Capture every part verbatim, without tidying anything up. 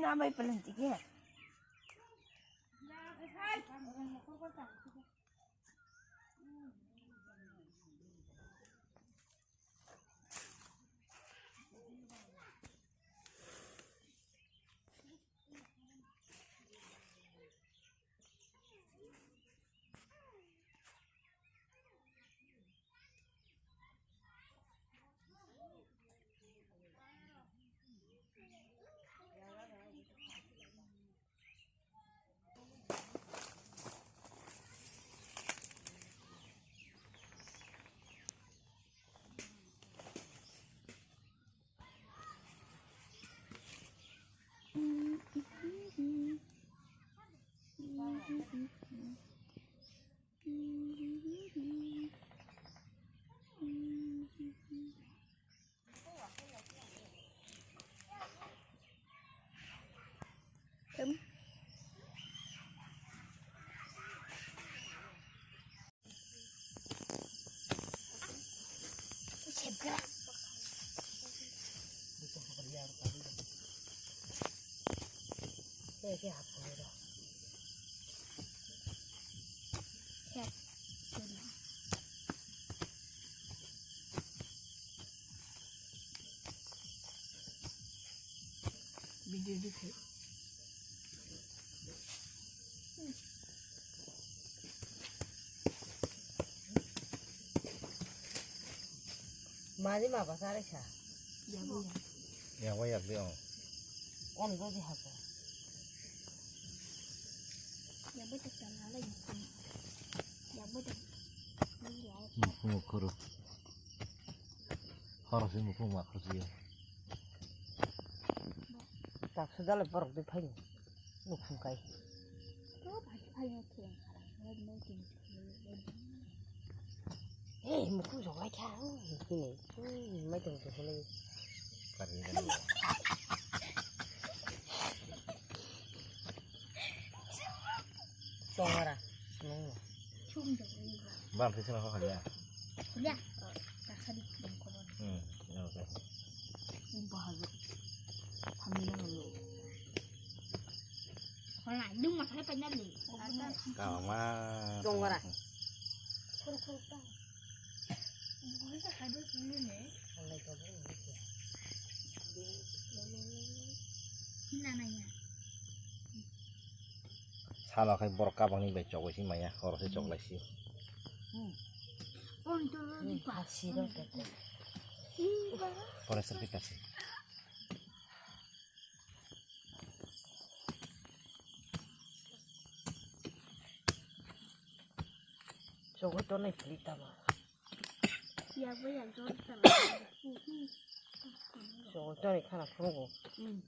Namai paling tiga. Video di khai. Mari ma ba sare sa. Yabo ya. Yabo ya bi ong. On go di hako. Yabo tak tan hala yabo. Yabo tak. Mukhung khoro. Khoro si mukhung ma khoro si. Tak sudale borok di phai. Mukhung kai. Hey, mukhung jok lai kha. Sini. Hmm, mai tong tong lai. Tongara. Nung. Bang phisa na kha ya. Ya. Kasari. Hmm, okay. Bahaya. Hamina lo. Wala, nung masakit tanya ni. Kama. Tongara. Kur kur tong. Boleh tak ada sini ni. Boleh kau boleh ni. Hina nanya. Salo khai borok kabangni bai chogwi si maya, khoro se choklai si. Pore serpi kasi. Chogwi tonwi philwi tamo. Yabo ya jor tala. Chogwi tonwi khana phunukgo.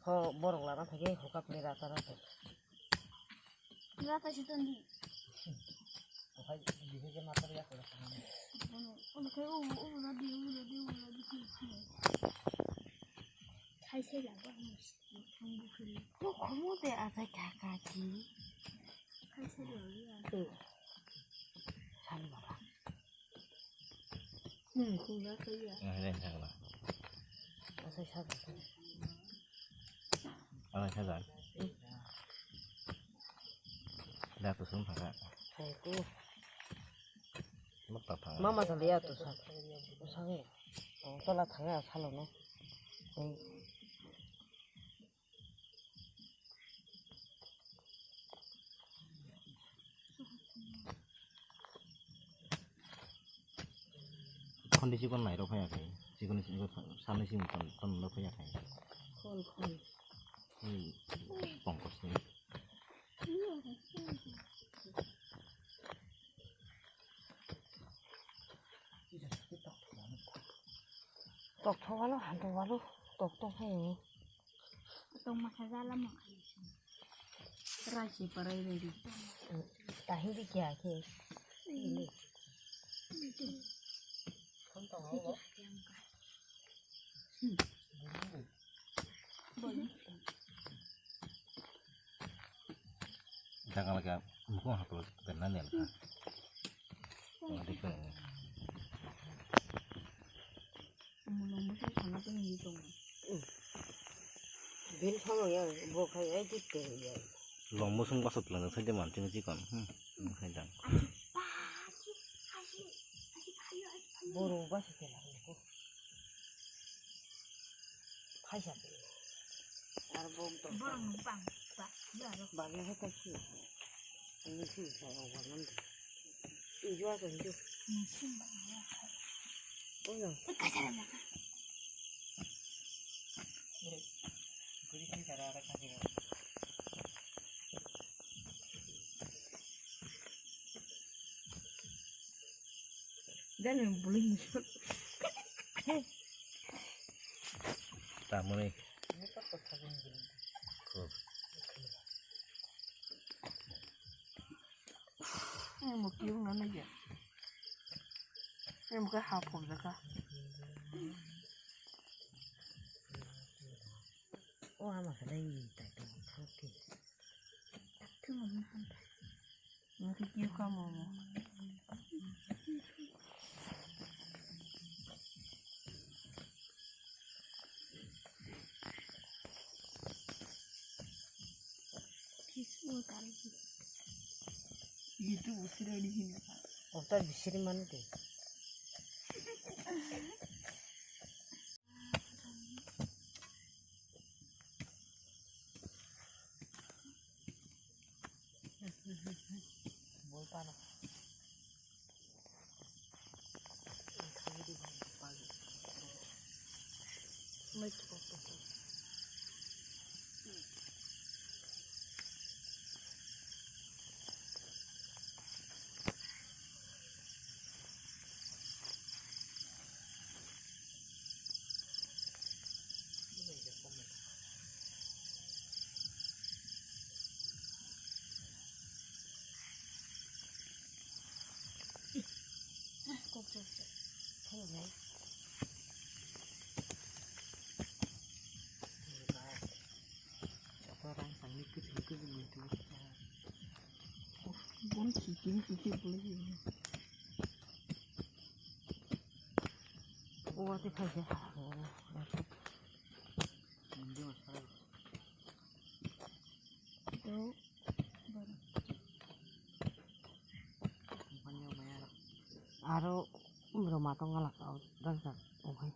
Ho borok lana thangwi hokap ni rata rata. Rata si tondi. Okai, bihai ke matar ya kala. Ono, ono kai o, o na di, o na di, o na di. Khai sai la ba. Tokhomo de achai kha kaki. Sani baba. Hmm, khungna khaiya. Achai saja. Achai saja. Da kusum thangkha. Thaiku. Mata thang. Mama jaliya tu sa. Sangi. Tola thanga salono. Khondi chikon nairok phaiya khai, chikon chikon sanni simi ton ton no phaiya khai. Khol khol. Hmm, pongkos ni. Tok thok walo, han thok walo, tok tong hai ni. Tong masa jala mo. Raji parai ready. Tahi di kya ke? Ini. Ini. Kon tong ho. Jangan lagi mukhung haplo kena nih lah. Mau di sini. Mau nunggu sih sama tuh nih dong. Bil sono ya, bo khai ai tik ke ya. Long musung basa tlang sai de man chini chikon. Hmm. Khai dang. Boro basa ke la ko. Khai sa. Ar bo to. Boro bang ba ya ro. Ba ya ka chi. Ni si sa wa nan. Ni jua sa ni. Ni si ba ya. Oh no. Ka sa na. Guri khai sa ra ka chi. Dale, bullying. Tamoni. Ko. Mo kiyung na nage. Mo ka ha phom da ka. O ama ka dai ni ta to. Okay. Thung mo han. Mo kiyung ka mo mo. Itu usir ini hina. Ota bisiri manu de. Bol pano. Bon kikim kikim boleh. Oh, ate khai se. Aro roma tong alak au dajak okhai.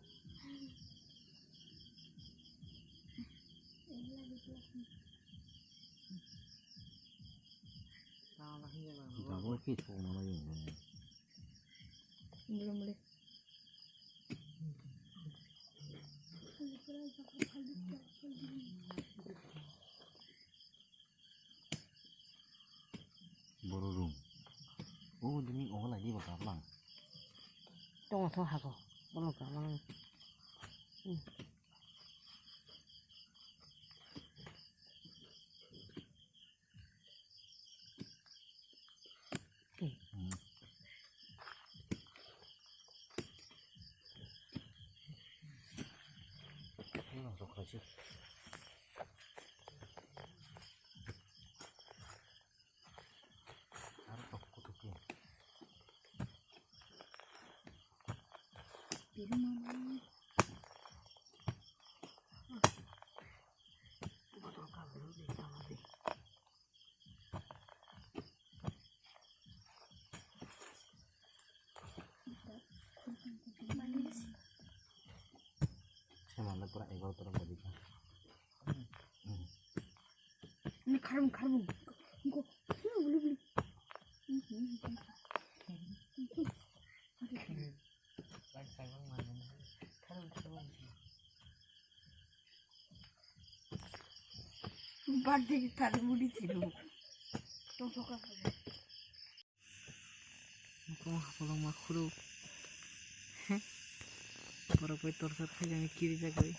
Jabo khe thokna lai. Muli muli. Boro room. O dini ogo lai di ba kaplang. Tongo tho hago. Bolo kaplang. Hmm. Sema na pura egar tara bodi ka. Ini karbon, karbon. Ini kok. Ini beli, beli. Birthday tadi muli tiru. Tong soka. Kong hapalong ma khuru. Borok bai torchar khaijani kiri jagwi.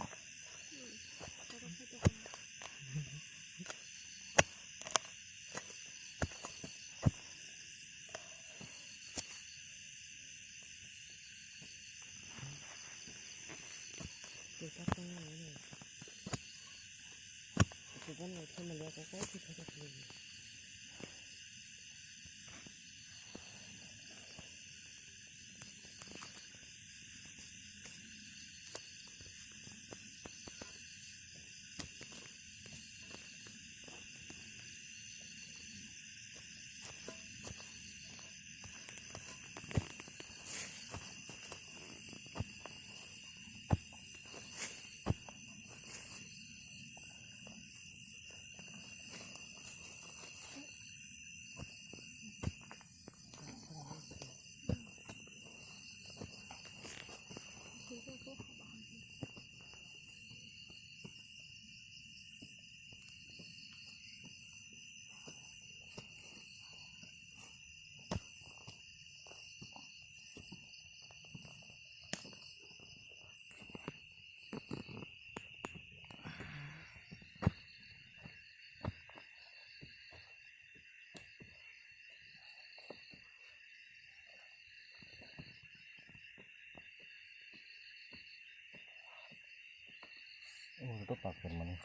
Oro to pakar mani.